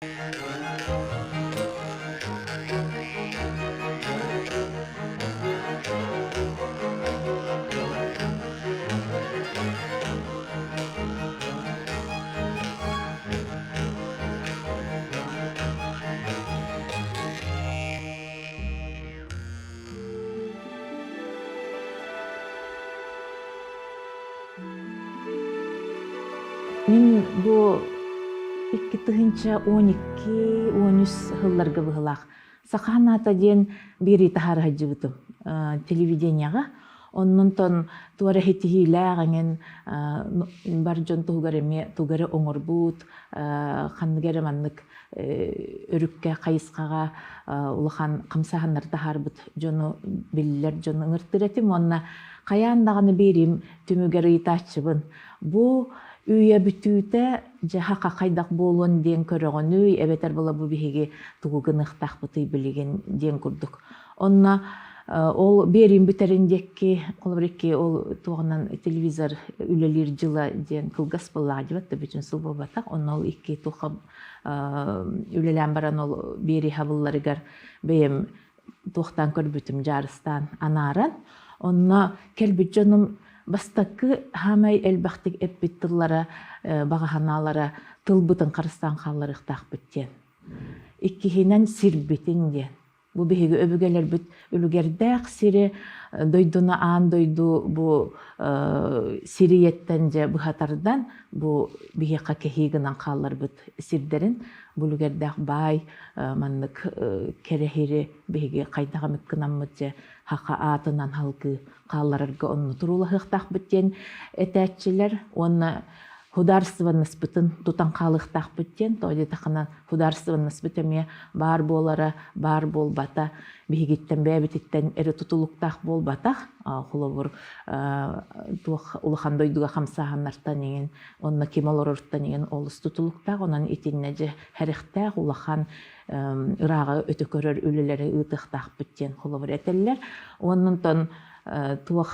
Мин бу 2012 13 сылларга быһылаах Саха аната диэн биэрии таһаара сылдьыбытым телевидениеҕа. Оннунтон туора иһитиһиилээх эҥин бар дьон туһугар эмиэ тугу эрэ оҥорбут, ханнык эрэ маннык өрүккэ хайысхаҕа улахан хамсааһыннары таһаарбыт дьону биллэр дьону ыҥыртыр этим уонна хайаан даҕаны биэриим түмүгэр ыйытааччыбын. Бу үйэ бүтүүтэ дьэ хаха хайдах буолуон диэн көрөҕүнүй эбэтэр була бу биһиги тугу гыныахтаахпытый билигин диэн курдук. Онно ол биэриим бүтэрин диэки холобур икки ол туоҕунан телевизор үлэлиир дьыла диэн кылгас буоллаҕа дьыбат да бүтүн сыл буолбатах. Онно ол икки туха үлэлээн баран ол биэрии хабылларыгар бэйэм туохтаан көрбүтүм дьаарыстаан анааран онно кэлбит дьонум бастакы хаамай элбэхтик эппит тыллара баҕа санаалара тылбытын харыстаан хаалларыахтаахпыт диэн иккиһинэн сирбитин диэн бу биһиги өбүгэлэрбит үлүгэрдээх сири дойдуну аан дойду бу сирийэттэн дьэ быһа тардан бу биһиэхэ кэһии гынан хаалларбыт сирдэрин бу үлүгэрдээх баай маннык кэрэһири биһиги хайдах эмит гынаммыт дьэ хаха аатынан халгыы хаалларарга онно туруулаһыахтаахпыт диэн этээччилэр уонна худаарстваннаспытын тутан хаалыахтаахпыт диэн тоҕо диэтэххинэ худаарстваннаспыт эмиэ баар буолара баар буолбата биһигиттэн бэйэбититтэн эрэ тутулуктаах буолбатах холобур туох улахан дойдуга хамсааһыннартан иҥин онно ким олороруттан иҥин олус тутулуктаах онон итиннэ дьэ хэрэхтээх улахан ырааҕы өтө көрөр үлэлэри ыытыахтаахпыт диэн холобур этэллэр уоннунтан туох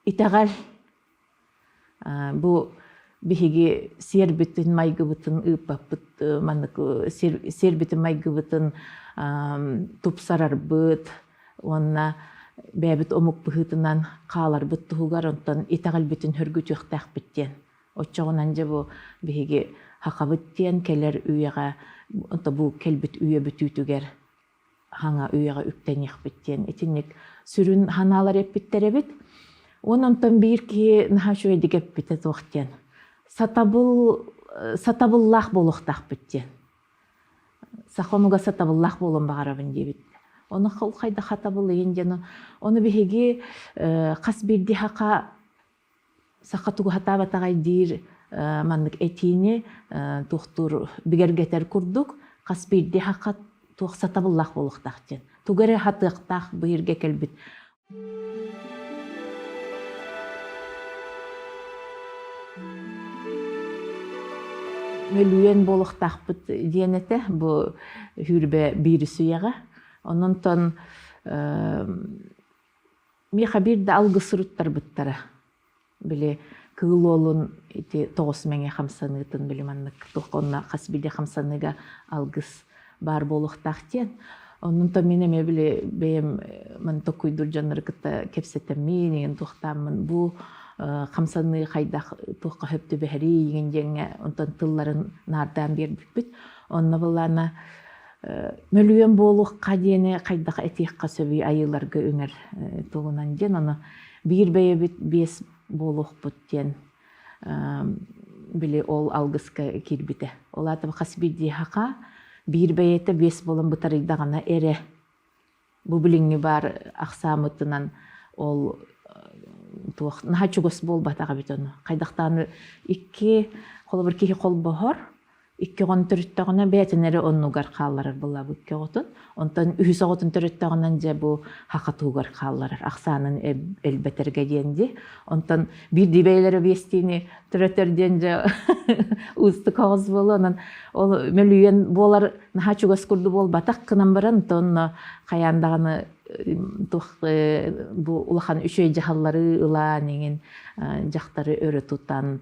итэҕэл Бу биһиги сиэрбитин майгыбытын ыыппаппыт маннык сиэрбитин майгыбытын тупсарарбыт уонна бэйэбит омук быһыытынан хааларбыт туһугар онтон итэҕэлбитин хөргүтүөхтээхпит диэн. Оччоҕунан дьэ бу биһиги хахабыт диэн кэлэр үйэҕэ онто бу кэлбит үйэ бүтүүтүгэр хаҥа үйэҕэ үктэниэхпит диэн итинник сүрүн ханаалар эппиттэр эбит. Уон онтон биир киһи наһаа үчүгэйдик эппитэ туох диэн сатабыл сатабыллаах буолуохтаахпыт диэн. Саха омуга сатабыллаах буолуон баҕарабын диэбит. Ону хайда хатабылыйын диэн ону биһиги хас биирдии хака саха тугу сатаабатаҕай диир маннык этиини туохтуур бигэргэтэр курдук хас биирдии саха туох сатабыллаах буолуохтаах диэн тугу эрэ хатыахтаах быһыырга кэлбит мөлүйүөн буолуохтаахпыт диэн этэ бу сүүрбэ биирис үйэҕэ ононтон Миэхэ биир да алгыс суруттарбыттара. Били кыыл уолун ити тоҕус мэҥэ хамсаныытын били маннык туох онно хас биирдии хамсаныыга алгыс баар буолуохтаах диэн. Оннун мин эмиэ били бэйэм маны токуйдуур дьоннору кытта кэпсэтэммин, игин туохтааммын бу хамсаныы хайдах туохха сөп түбэһэрий игин диэҥҥэ онтон тылларын наардаан биэрбиппит. Онно былаана мөлүйүөн буолуохха диэни хайдах этиэххэ сөбүй айыыларга үҥэр тугунан диэн ону биир бэйэбит биэс буолуохпут диэн били ол алгыска киирбитэ. Ол аата хас биирдии хаха биир бэйэтэ биэс буолан бытарыйдаҕына эрэ бу билиҥҥи баар ахсааммытынан ол туох наһаа чугас буолбатах эбит ону. Хайдахтааны икки холобур киһи холбоһор икки оҕону төрүттэҕинэ бэйэтин эрэ оннугар хаалларар буоллаабыт икки оҕотун. Онтон үһүс оҕотун төрүттэҕинэн дьэ бу хахатуугар хаалларар ахсаанын элбэтэргэ диэн дии. Онтон биирдии бэйэлэрэ биэстиини төрөтөр диэн дьэ уустук оҕус буолуо. Онон ол мөлүйүөн буолар наһаа чугас курдук буолбатах гынан баран онно хайаан даҕаны туох бу улахан үчүгэй дьаһаллары ылаан иҥин дьахтары өрө тутан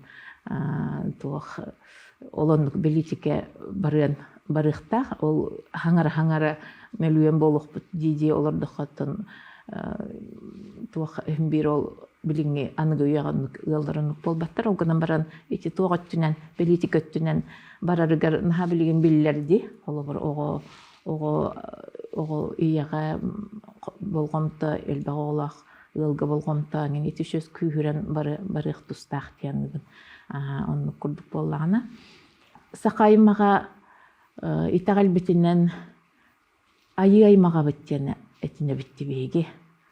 туох ол оннук бэлиитикэ барыан. барыахтаах. Ол хаҥара-хаҥара мөлүйүөн буолуохпут дии-дии олордоххоттон туох биир ол билиҥҥи аныгы үйэҕэ оннук ыаллар оннук буолбаттар. Ол гынан баран ити туох өттүнэн, политика өттүнэн барарыгар наһаа билигин биллэр дии. Холобур, оҕо оҕо оҕо ийэҕэ болҕомто элбэх оҕолоох ыалга болҕомто эҥин ити үс күүһүрэн бары барыах тустаах диэн оннук курдук буоллаҕына саха аймаҕа итэҕэлбитинэн айыы аймаҕабыт диэн этинэбит биһиги.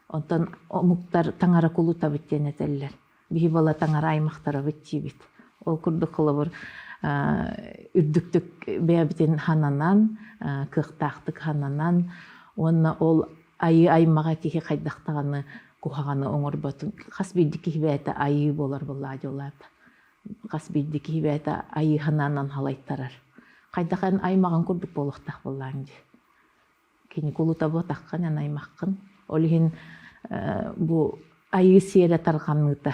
Онтон омуктар таҥара кулутабыт диэн этэллэр. Биһи буола таҥара аймахтарабыт диибит. Ол курдук холобур үрдүктүк бэйэбитин хананан, кыахтаахтык хананан уонна ол айыы аймаҕа киһи хайдах даҕаны куһаҕаны оҥорботун хас биирдии киһи бэйэтэ айыы буолар буоллаа дьолаата хас биирдии киһи бэйэтэ айыы санаанан халайтарар. Хайдах эн аймаҕын курдук буолуохтаах буоллааҥ дии. Кини кулута буотаххын эн аймаххын. Ол иһин бу айыы сиэрэ тарҕаныыта.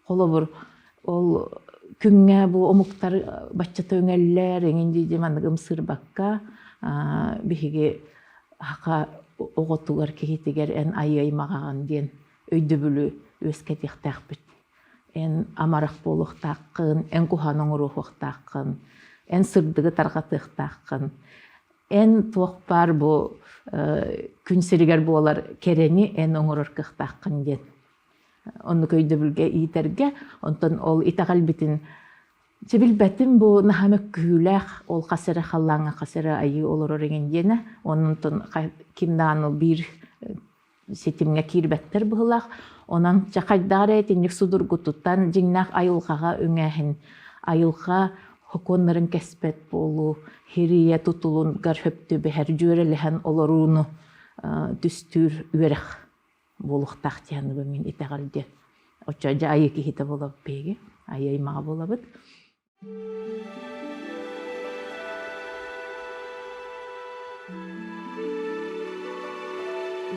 Холобур, ол күҥҥэ бу омуктар баччата үҥэллэр, эҥин дии маннык ымсыырбакка биһиги саха оҕотугар киһитигэр эн айыы аймаҕаҕын диэн өйдөбүлү үөскэтиэхтээхпит. Эн амарах буолуохтааххын, эн куһаҕаны оҥоруохтааххын, эн сырдыгы тарҕатыахтааххын, эн туох баар бу күн сиригэр буолар кэрэни эн оҥорор кыахтааххын диэн оннук өйдөбүлгэ иитэргэ, онтон ол итэҕэлбитин чэ билбэтим бу наһаа мөккүһүүлээх ол хас эрэ халлааҥҥа хас эрэ айыы олорор эҥин диэнэ онтон ким даҕаны биир ситимҥэ киирбэттэр быһыылаах. Онон чэ хайдах эрэ итинник судургутуттан дьиҥнээх айылҕаҕа үҥээһин, айылҕа сокуоннарын кэспэт буолуу, хирийэ тутулугар сөп түбэһэр дьүөрэлэһэн олорууну түстүүр үөрэх буолуохтаах диэн мин итэҕэл диэн. Оччо дьэ айыы киһитэ буолабыт биһиги, айыы аймаҕа буолабыт.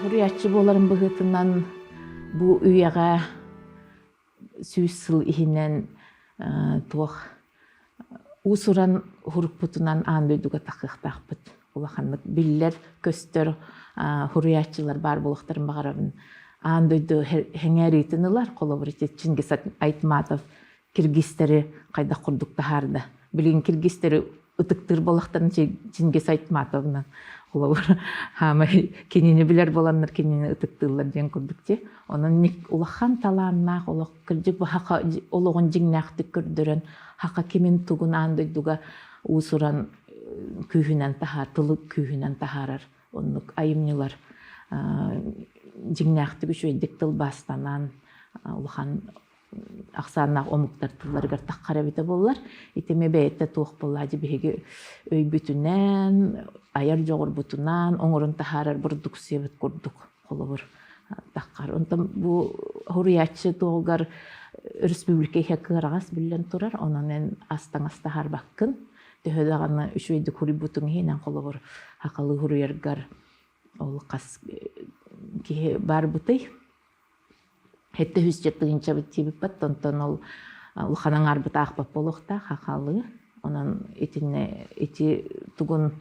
Суруйааччы буоларым быһыытынан бу үйэҕэ 100 сыл иһинэн туох уус-уран урукпутунан аан дойдуга тахсыахтаахпыт. Улаханнык биллэр, көстөр суруйааччылар баар буолуохтарын баҕарабын. Аан дойду сэҥээриитин ылар, холобур, ити Чингиз Айтматов киргизтэри хайдах курдук таһаарда. Билигин киргизтэри ытыктыыр буоллахтарын Чингиз Айтматовна холобур хаамай кинини билэр буоланнар кинини ытыктыыллар диэн курдук дии. Онон улахан талааннаах олох кырдьык бу хаха олоҕун дьиҥнээхтик көрдөрөн хаха кимин тугун аан дойдуга уус-уран күүһүнэн таһаар тылы күүһүнэн таһаарар оннук айымньылар дьиҥнээхтик үчүгэйдик тылбаастанан улахан ахсааннаах омуктар тылларыгар таххар эбитэ буоллар, итими бэйэтэ туох буоллаа дии биһиги өйбүтүнэн, айар дьоҕурбутунан оҥорон таһаарар бородууксуйабыт курдук холобур таххар. Онтон бу суруйааччы туоҕугар өрөспүүбүлүкэ иһэ кыараҕас биллэн турар, онон эн ас-таҥас таһаарбаккын. Төһө даҕаны үчүгэйдик суруйбутуҥ иһинэн холобур сахалыы суруйаргар ол хас киһи баарбытый 700 тыһыынчабыт диэбиппэт, онтон ол улахан аҥаарбыт аахпат буолуохтаах хахалыы. Онон итиннэ ити тугун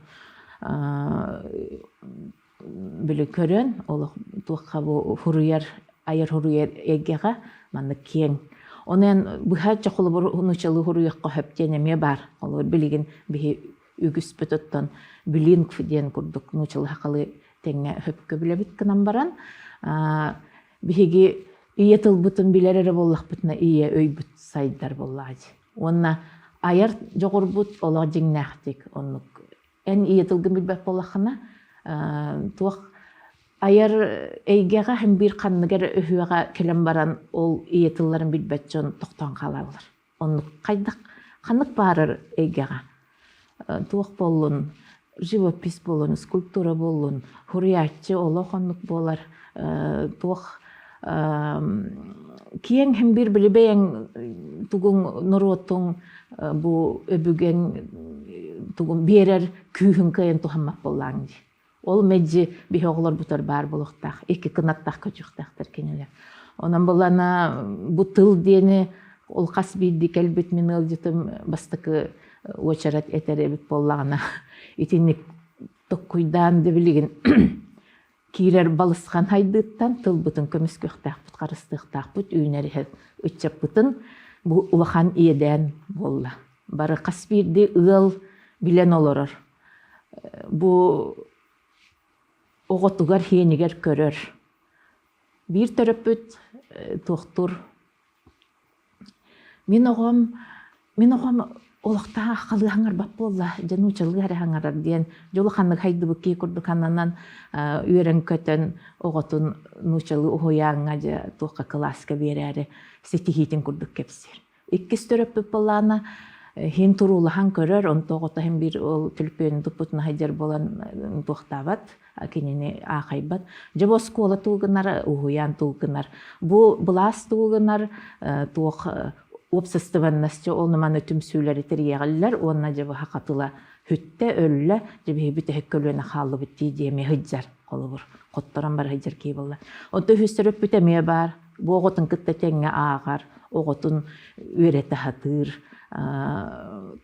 били көрөн олох туохха бу хуруйар айар хуруйар эйгэҕэ маннык киэҥ. Онон быһа чохолобур нуучалыы хуруйахха хөп диэн эмиэ баар. Холобур билигин биһи үгүспүт оттон билингв диэн курдук нуучалыы хахалыы тэҥҥэ хөпкө билэбит гынан баран биһиги ийэ тылбытын билэр эрэ буоллахпытына ийэ өйбүт сайдар буоллаҕа дии. Уонна айар дьоҕурбут олох дьиҥнээхтик оннук эн ийэ тылгын билбэт буоллаххына туох айар эйгэҕэ һин биир ханнык эрэ өһүөҕэ кэлэн баран ол ийэ тылларын билбэт дьон тохтоон хаалаллар. Оннук хайдах ханнык баарар эйгэҕэ туох буоллун живопись буоллун, скульптура буоллун, суруйааччы олох оннук буолар туох киэҥ һин биир били бэйэҥ тугуҥ норуотуҥ бу өбүгэҥ тугун биэрэр күүһүн кыайан туһаммат буоллааҥ дии. Ол мэлдьи биһи оҕолорбутугар баар буолуохтаах, икки кынаттаах көтүөхтээхтэр кинилэр. Онон булана бу тыл диэни ол хас биирдии кэлбит мин ыалдьытым бастакы уочарат этэр эбит буоллаҕына, итинник токкуйдаан да билигин киирэр балысхан хайдыыттан тылбытын көмүскүөхтээхпит, харыстыахтаахпыт, үүнэр иһэр ыччаппытын бу улахан иэдээн буолла. Бары хас биирдии ыал билэн олорор. Бу оҕотугар иэнигэр көрөр. Биир төрөппүт туохтуур Мин оҕом мин оҕом олохтоох халыы хаҥарбат буолла, дьэ нууччалыы эрэ хаҥарар диэн дьэ улаханнык хайдыбыт киһи курдук ананан үөрэн-көтөн оҕотун нууччалыы уһуйааҥҥа дьэ туохха кылааска биэрээри ситиһиитин курдук кэпсиир. Иккис төрөппүт буоллаҕына иһин туруулаһан көрөр, онто оҕото иһин биир ол түлүпүөнүн туппутун сылдьар буолан туохтаабат кинини аахайбат. Дьэ бу оскуола тугу гынар, уһуйаан тугу гынар. Бу былаас тугу гынар, туох уопсастыбаннас ол маны түмсүүлэри тэрийэҕиллэр уонна дьэ бу хатыла хүттэ өллө дьэ биһи бүтэһик көлүөнэ хааллыбыт дии диэми сылдьар холобур хотторон бара сылдьар киһи буолла. Онто үһүс төрөппүт эмиэ баар. Бу оҕотун кытта тэҥҥэ ааҕар, оҕотун үөрэтэ сатыыр,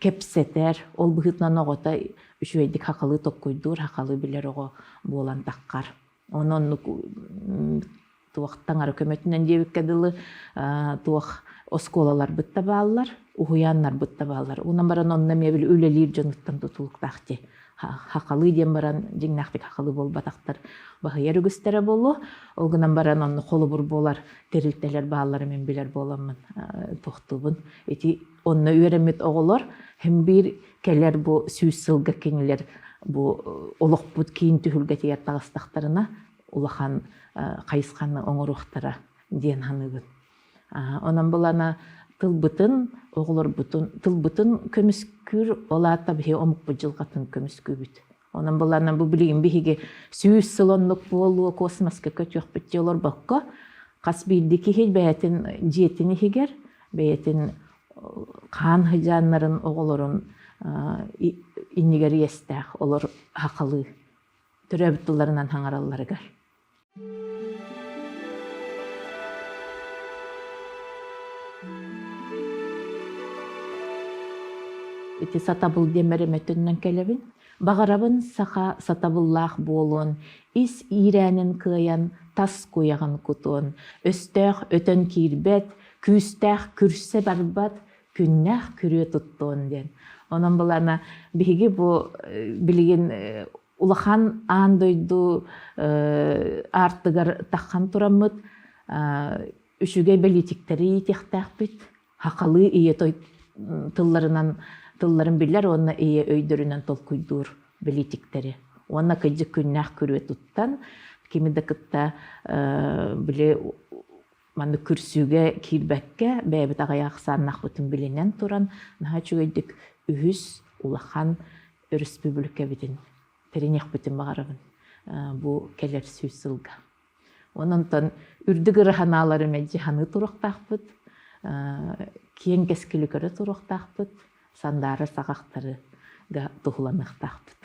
кэпсэтэр. Ол быһыытынан оҕото үчүгэйдик хахалыы токкуйдуур, хахалыы билэр оҕо буолан таххар. Онон оннук туох таҥара көмөтүнэн диэбиккэ дылы туох оскуолаларбыт да бааллар, уһуйааннарбыт да бааллар. Онон баран онно эмиэ били үлэлиир дьонуттан тутулуктаах дии. Хахалыы диэн баран дьиҥнээхтик хахалыы буолбатахтар баһыйар үгүстэрэ буолуо. Ол гынан баран онно холобур буолар тэрилтэлэр баалларын мин билэр буоламмын туохтуубун. Ити онно үөрэммит оҕолор һин биир кэлэр бу сүүс сылга кинилэр бу олохпут киин түһүлгэтигэр таҕыстахтарына улахан хайысханы оҥоруохтара диэн саныыбын. Онон булана тылбытын, оҕолорбутун, тылбытын көмүскүүр, ол аата биһиги омукпут дьылҕатын көмүскүүбүт. Онон булана бу билигин биһиги сүүс сыл оннук буолуо космоска көтүөхпүт дии олорбокко, хас биирдии киһи бэйэтин дьиэтин иһигэр, бэйэтин хаан сыдьааннарын оҕолорун иннигэр иэстээх олор хахалыы төрөөбүт тылларынан хаҥаралларыгар. Ити сатабыл диэн өрөмөтүнэн кэлэбин. Баҕарабын саха сатабыллаах буолуон, ис иирээнин кыайан, тас куйаҕын кутуон, өстөөх өтөн киирбэт, күүстээх күрсэ барбат, күннээх күрүө туттуон диэн. Онон былаана биһиги бу билигин улахан аан дойду аартыгар таххан тураммыт үчүгэй бэлиитиктэри иитиэхтээхпит, хахалыы ийэ тылларынан тылларын билэр уонна ийэ өйдөрүнэн толкуйдуур бэлиитиктэри. Уонна кыдьык күннээх күрүө туттан, кими да кытта били маннык күрсүүгэ киирбэккэ, бэйэбит аҕыйах ахсааннаахпытын билинэн туран, наһаа үчүгэйдик үһүс улахан өрөспүүбүлүкэбитин тэриниэхпитин баҕарабын бу кэлэр сүүс сылга. Онон үрдүк ыра санаалары мэлдьи саныы туруохтаахпыт, киэҥ кэскили көрө туруохтаахпыт, сандаара саҕахтарыга туһуланыахтаахпыт.